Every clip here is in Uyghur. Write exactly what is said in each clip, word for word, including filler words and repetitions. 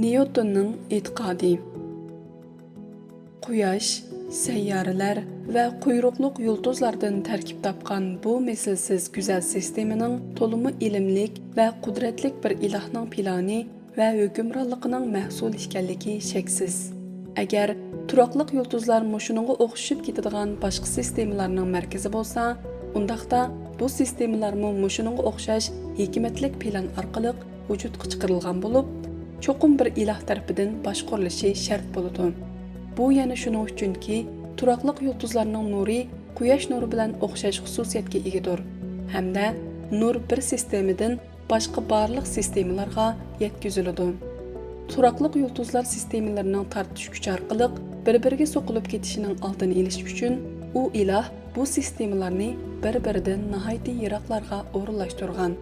نيۇتوننىڭ ئېتىقادى. قۇياش، سەييارىلەر ۋە قۇيرۇقلۇق يۇلتۇزلاردىن تەركىب تاپقان بۇ مىسلىسىز گۈزەل سىستېمىنىڭ تولىمۇ ئىلىملىك ۋە قۇدرەتلىك بىر ئىلاھنىڭ پىلانى ۋە ھۆكۈمرانلىقىنىڭ مەھسۇلى ئىكەنلىكى شەكسىز. ئەگەر تۇراقلىق يۇلتۇزلار مۇشۇنىڭغا ئوخشىشىپ كېتىدىغان باشقا سىستېمىلارنىڭ مەركىزى بولسا، ئۇنداقتا بۇ سىستېمىلارمۇ مۇشۇنىڭغا ئوخشاش ھېكمەتلىك پىلان ئارقىلىق ۋۇجۇدقا چىقىرىلغان بولۇپ، چوقۇم بىر ئىلاھ تەرىپىدىن باشقۇرۇلۇشى شەرت بولىدۇ. بۇ يەنە شۇنىڭ ئۈچۈنكى، تۇراقلىق يۇلتۇزلارنىڭ نۇرى قۇياش نۇرى بىلەن ئوخشاش خۇسۇسىيەتكە ئىگىدۇر ھەمدە نۇر بىر سىستېمىدىن باشقا بارلىق سىستېمىلارغا يەتكۈزۈلىدۇ. تۇراقلىق يۇلتۇزلار سىستېمىلىرىنىڭ تارتىش كۈچى ئارقىلىق بىر-بىرىگە سوقۇلۇپ كېتىشىنىڭ ئالدىنى ئېلىش ئۈچۈن، ئۇ ئىلاھ بۇ سىستېمىلارنى بىر-بىرىدىن ناھايىتى يىراقلارغا ئورۇنلاشتۇرغان.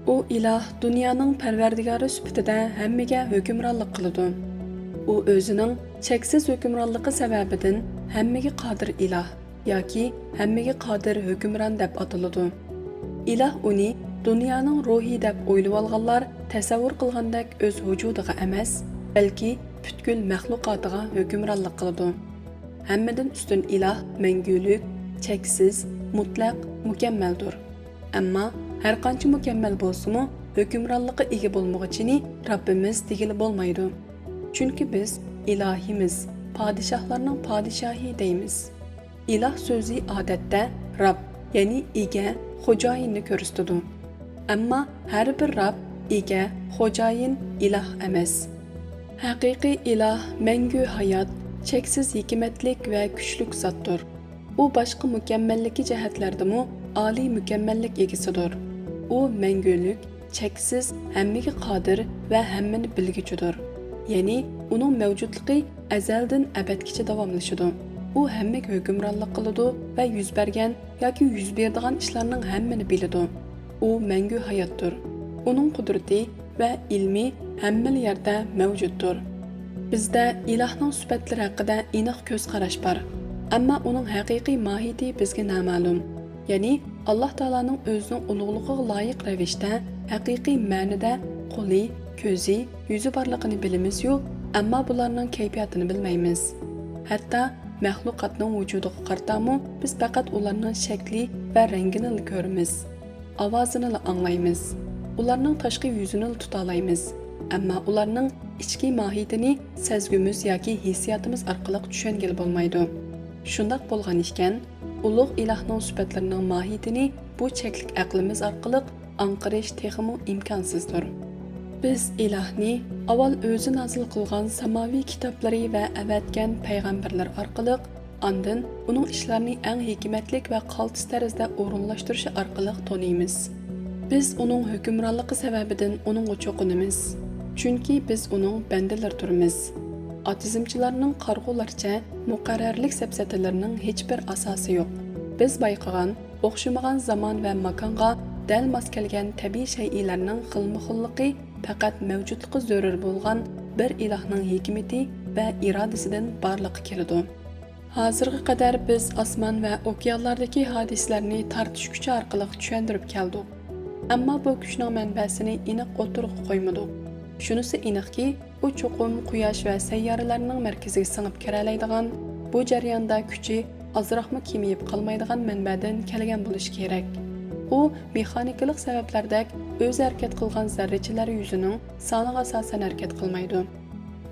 ئۇ ئىلاھ دۇنيانىڭ پەرۋەردىگارى سۈپىتىدە ھەممىگە ھۆكۈمرانلىق قىلىدۇ. ئۇ ئۆزىنىڭ چەكسىز ھۆكۈمرانلىقى سەۋەبىدىن ھەممىگە قادىر ئىلاھ ياكى ھەممىگە قادىر ھۆكۈمران دەپ ئاتىلىدۇ. ئىلاھ ئۇنى دۇنيانىڭ روھى دەپ ئويلىۋالغانلار تەسەۋۋۇر قىلغاندەك ئۆز ۋۇجۇدىغا ئەمەس، بەلكى پۈتكۈل مەخلۇقاتىغا ھۆكۈمرانلىق قىلىدۇ. ھەممىدىن ئۈستۈن ئىلاھ مەڭگۈلۈك، چەكسىز، مۇتلەق، مۇكەممەلدۇر. ئەمما ھەرقانچە مۇكەممەل بولسىمۇ، ھۆكۈمرانلىققا ئىگە بولمىغۇچىنى رەببىمىز دېگىلى بولمايدۇ. چۈنكى بىز ئىلاھىمىز، پادىشاھلارنىڭ پادىشاھى دەيمىز. ئىلاھ سۆزى ئادەتتە رەب، يەنى ئىگە، خوجايىننى كۆرسىتىدۇ. ئەمما ھەر بىر رەب، ئىگە، خوجايىن ئىلاھ ئەمەس. ھەقىقىي ئىلاھ مەڭگۈ ھايات، چەكسىز ھېكمەتلىك ۋە كۈچلۈك زاتتۇر. ئۇ باشقا مۇكەممەللىكى جەھەتلەردىمۇ ئالىي مۇكەممەللىك ئىگىسىدۇر. ئۇ مەڭگۈلۈك، چەكسىز، ھەممىگە قادىر ۋە ھەممىنى بىلگۈچىدۇر. يەنى ئۇنىڭ مەۋجۇتلۇقى ئەزەلدىن ئەبەدكىچە داۋاملىشىدۇ. ئۇ ھەممىگە ھۆكۈمرانلىق قىلىدۇ ۋە يۈز بەرگەن ياكى يۈز بېرىدىغان ئىشلارنىڭ ھەممىنى بىلىدۇ. ئۇ مەڭگۈ ھاياتتۇر. ئۇنىڭ قۇدرىتى ۋە ئىلمى ھەممىلا يەردە مەۋجۇتتۇر. بىزدە ئىلاھنىڭ سۈپەتلىرى ھەققىدە ئېنىق كۆز قاراش بار، ئەمما ئۇنىڭ ھەقىقىي ماھىيىتى بىزگە نامەلۇم. يەنى ئاللاھ تائالانىڭ ئۆزىنىڭ ئۇلۇغلۇقىغا لايىق رەۋىشتە ھەقىقىي مەنىدە قولى، كۆزى، يۈزى بارلىقىنى بىلىمىزيۇ، ئەمما بۇلارنىڭ كەيپىياتىنى بىلمەيمىز. ھەتتا مەخلۇقاتنىڭ ۋۇجۇدىغا قارىتامۇ بىز پەقەت ئۇلارنىڭ شەكلى ۋە رەڭگىنىلا كۆرىمىز. ئاۋازىنىلا ئاڭلايمىز. ئۇلارنىڭ تاشقى يۈزىنىلا تۇتالايمىز. ئەمما ئۇلارنىڭ ئىچكى ماھىيىتىنى سەزگۈمىز ياكى ھېسسىياتىمىز ئارقىلىق چۈشەنگىلى بولمايدۇ. شۇنداق بولغان ئىكەن، ئۇلۇغ ئىلاھنىڭ سۈپەتلىرىنىڭ ماھىيىتىنى بۇ چەكلىك ئەقلىمىز ئارقىلىق ئاڭقىرىش تېخىمۇ ئىمكانسىزدۇر. بىز ئىلاھنى ئاۋۋال ئۆزى نازىل قىلغان ساماۋىي كىتابلىرى ۋە ئەۋەتكەن پەيغەمبەرلەر ئارقىلىق، ئاندىن ئۇنىڭ ئىشلارنى ئەڭ ھېكمەتلىك ۋە قالتىس تەرزدە ئورۇنلاشتۇرۇشى ئارقىلىق تونۇيمىز. بىز ئۇنىڭ ھۆكۈمرانلىقى سەۋەبىدىن ئۇنىڭغا چوقۇنىمىز. چۈنكى بىز ئۇنىڭ بەندىلىرىدۇرمىز. ئاتېئىزمچىلارنىڭ قارىغۇلارچە مۇقەررەرلىك سەپسەتىلىرىنىڭ ھېچبىر ئاساسى يوق. بىز بايقىغان، ئوخشىمىغان زامان ۋە ماكانغا دەل ماس كەلگەن تەبىئىي شەيئىلەرنىڭ خىلمۇخىللىقى پەقەت مەۋجۇتلۇقى زۆرۈر بولغان بىر ئىلاھنىڭ ھېكمىتى ۋە ئىرادىسىدىن بارلىققا كېلىدۇ. ھازىرغا قەدەر بىز ئاسمان ۋە ئوكيانلاردىكى ھادىسىلەرنى تارتىش كۈچى ئارقىلىق چۈشەندۈرۈپ كەلدۇق. ئەمما بۇ كۈچنىڭ مەنبەسىنى ئېنىق ئوتتۇرىغا قويمىدۇق. شۇنىسى ئېنىقكى، ئۇ چوقۇم قۇياش ۋە سەييارىلەرنىڭ مەركىزىگە سىڭىپ كىرەلەيدىغان، بۇ جەرياندا كۈچى ئازراقمۇ كېمىيىپ قالمايدىغان مەنبەدىن كەلگەن بولۇشى كېرەك. ئۇ مېخانىكىلىق سەۋەبلەردەك ئۆزى ھەرىكەت قىلغان زەررىچىلەر يۈزىنىڭ سانىغا ئاساسەن ھەرىكەت قىلمايدۇ.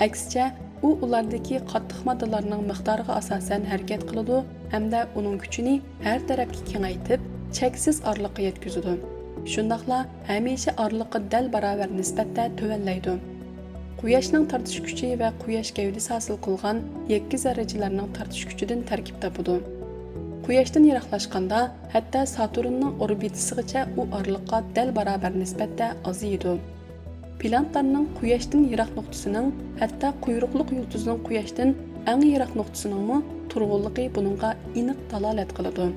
ئەكسىچە، ئۇ ئۇلاردىكى قاتتىق ماددىلارنىڭ مىقدارىغا ئاساسەن ھەرىكەت قىلىدۇ ھەمدە ئۇنىڭ كۈچىنى ھەر تەرەپكە كېڭەيتىپ، چەكسىز ئارىلىققا يەتكۈزىدۇ. شۇنداقلا ھەمىشە ئارىلىققا دەل باراۋەر نىسبەتتە تۆۋەنلەيدۇ. قۇياشنىڭ تارتىش كۈچى ۋە قۇياش گەۋدىسى ھاسىل قىلغان يەككە زەررىچىلەرنىڭ تارتىش كۈچىدىن تەركىب تاپىدۇ. قۇياشتىن يىراقلاشقاندا، ھەتتا ساتۇرننىڭ ئوربىتىسىغىچە ئۇ ئارىلىققا دەل باراۋەر نىسبەتتە ئازىيىدۇ. پلانېتلارنىڭ قۇياشتىن يىراق نۇقتىسىنىڭ، ھەتتا قۇيرۇقلۇق يۇلتۇزنىڭ قۇياشتىن ئەڭ يىراق نۇقتىسىنىڭمۇ تۇرغۇنلۇقى بۇنىڭغا ئېنىق دالالەت قىلىدۇ.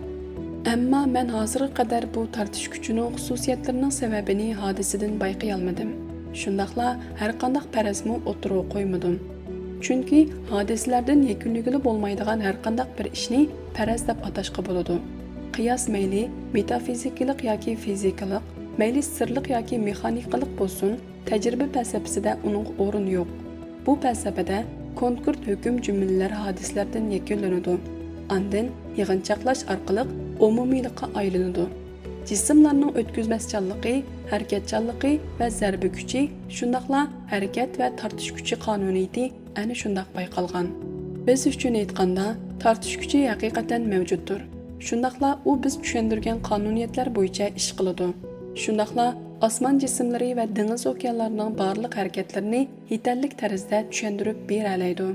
ئەمما مەن ھازىرغا قەدەر بۇ تارتىش كۈچىنىڭ خۇسۇسىيەتلىرىنىڭ سەۋەبىنى ھادىسىدىن بايقىيالمىدىم. شۇنداقلا ھەرقانداق پەرەزمۇ ئوتتۇرىغا قويمىدىم. چۈنكى ھادىسىلەردىن يەكۈنلىگىلى بولمايدىغان ھەرقانداق بىر ئىشنى پەرەز دەپ ئاتاشقا بولىدۇ. قىياس مەيلى مېتافىزىكىلىق ياكى فىزىكىلىق، مەيلى سىرلىق ياكى مېخانىكىلىق بولسۇن، تەجرىبە پەلسەپىسىدە ئۇنىڭغا ئورۇن يوق. بۇ پەلسەپىدە كونكرېت ھۆكۈم جۈملىلەر ھادىسىلەردىن يەكۈنلىنىدۇ، ئاندىن يىغىنچاقلاش ئارقىلىق ئومۇمىيلىققا ئايلىنىدۇ. جىسىملارنىڭ ئۆتكۈزمەسچانلىقى، ھەرىكەتچانلىقى ۋە زەربە كۈچى، شۇنداقلا ھەرىكەت ۋە تارتىش كۈچى قانۇنىيىتى ئەنە شۇنداق بايقالغان. بىز ئۈچۈن ئېيتقاندا، تارتىش كۈچى ھەقىقەتەن مەۋجۇتتۇر. شۇنداقلا ئۇ بىز چۈشەندۈرگەن قانۇنىيەتلەر بويىچە ئىش قىلىدۇ. شۇنداقلا ئاسمان جىسىملىرى ۋە دېڭىز ئوكيانلارنىڭ بارلىق ھەرىكەتلىرىنى يېتەرلىك تەرزدە چۈشەندۈرۈپ بېرەلەيدۇ.